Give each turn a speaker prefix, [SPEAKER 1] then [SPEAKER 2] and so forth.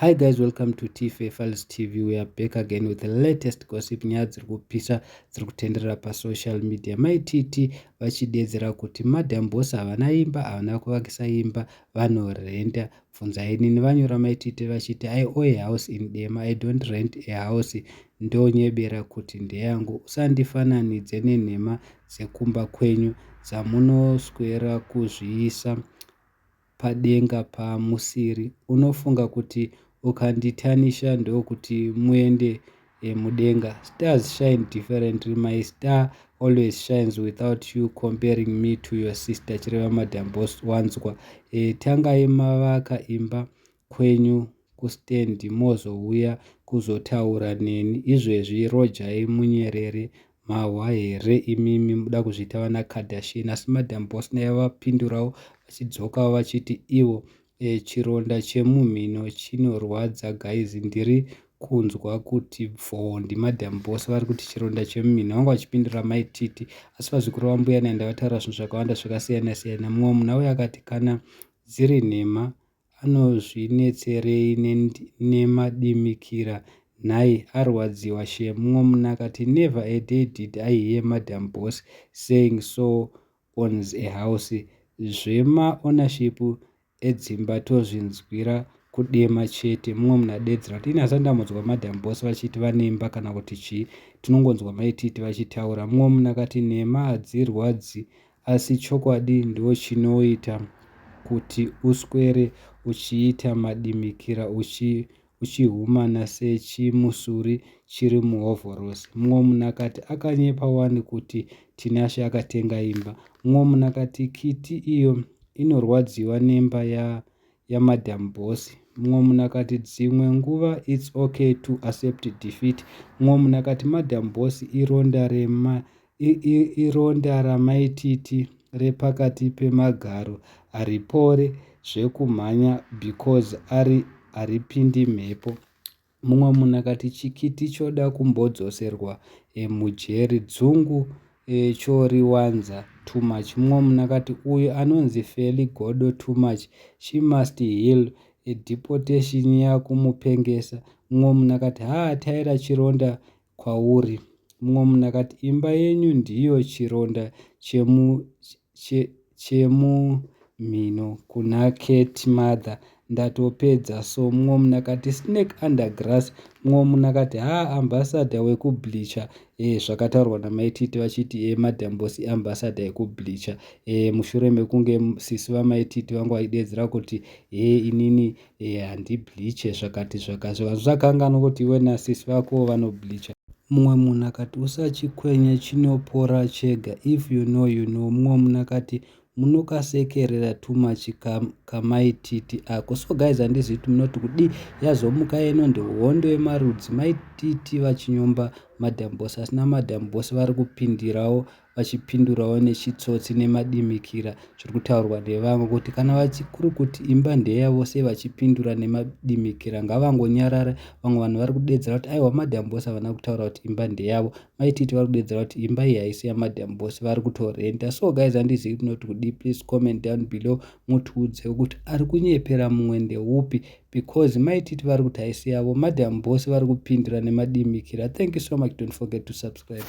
[SPEAKER 1] Hi guys, welcome to TFA Files TV. We are back again with the latest gossip, nyaya dziri kupisa dziri kutenderera pasocial media. MaiTT vachidedzera kuti Madam Boss havana imba, havana kuvakisa imba, vanorenda. Bvunzai nini. Vanyora MaiTT vachiti, "I own a house in Dema. I don't rent a house. Ndonyebera kuti ndeyangu? Usandifananidze nenhema dzekumba kwenyu dzamunoswera kuzviisa padenga pamusiri. Unofunga kuti ukanditanisha ndokuti muende mudenga? Stars shine differently. My star always shines without you comparing me to your sister." Chireva Madam Boss. Wanzwa? Tangai mavaka imba kwenyu kustendi, mozouya kuzotaura neni. Izvezvi rojai munyerere. Mahwa here imimi muda kuzviita vana Kardashian?" Asi Madam Boss naye vapindurawo vachidzokawo vachiti ivo, "Chironda chemumhino chinorwadza guys, ndiri kunzwa kuti bvo." NdiMadam Boss vari kuti chironda chemumhino. Vanga vachipindura MaiTiti. Asi vazvikuru vambuya Nanda vataura zvinhu zvakawanda zvakasiyana siyana. Mumwe munhu auyo akati, "Kana dziri nhema anozvinetserei nemadimikira nhai? Arwadziwa she." Mumwe munhu akati, "Never a day did I hear Madam Boss saying so owns a house. Zvemaownership edzimba tozvinzwira kuDema chete." Mumwe munhu adedzera kuti, "Ini hasati ndambonzwa Madam Boss vachiti vane imba kana kuti chii, tinongonzwa MaiTiti vachitaura." Mumwe munhu akati, "Nhema hadzirwadzi, asi chokwadi ndo chinoita kuti uswere uchiita madimikira uchihumana sechimusuri chiri muhovhorosi." Mumwe munhu akati, "Akanyepa wani kuti Tinashe akatenga imba." Mumwe munhu akati, "Kiti iyo inorwadziwa nemba yaMadam Boss." Mumwe munhu akati, "Dzimwe nguva it's okay to accept defeat." Mumwe munhu akati, "Madam Boss ironda raMaiTiti repakati pemagaro, haripore zvekumhanya because ari haripindi mhepo." Mumwe munhu akati, "Chikiti choda kumbodzoserwa mujeri, dzungu choriwanza too much." Mumwe munhu akati, "Uyu anonzi Feli godo too much. She must heal, deportation yakumupengesa." Mumwe munhu akati, "Haa, taira chironda kwauri." Mumwe munhu akati, "Imba yenyu ndiyo chironda chemumhino kuna Cat Mother. Ndatopedza." So mumwe munhu akati, "Snake under grass." Mumwe munhu akati, "Haa, ambassador wekubleacha." Zvakataurwa naMaiTiti vachiti Madam Boss ambassador yekubleacha, mushure mekunge sisi vaMaiTiti vanga vaidedzera kuti, "He, inini handibleache," zvakati zvakazvo. Zvakanganwa kuti iwe nasisi vako vanobleacha. Mumwe munhu akati, "Usachikwenya, chinopora chega. If you know, you know." Mumwe munhu akati, "Munokasekerera too much kamaititi ako." So guys, handizivi kuti munoti kudi. Yazomuka ino ndehondo yemarudzi, MaiTiti vachinyomba Madam Boss, asina Madam Boss vari kupindirawo, vachipindurawo nechitsotsi nemadimikira zviri kutaurwa nevamwe kuti kana vachikuri kuti imba ndeyavo, sei vachipindura nemadimikira? Ngavangonyarara. Vamwe vanhu vari kudedzera kuti aiwa, Madam Boss havana kutaura kuti imba ndeyavo. MaiTiti vari kudedzera kuti imba iyi haisi yaMadam Boss, vari kutorenta. So guys, handizivi kunoti kudi. Please comment down below, mutiudze kuti ari kunyepera mumwe ndeupi, because MaiTiti vari kuti haisi yavo, Madam Boss vari kupindura nemadimikira. Thank you so much. Don't forget to subscribe.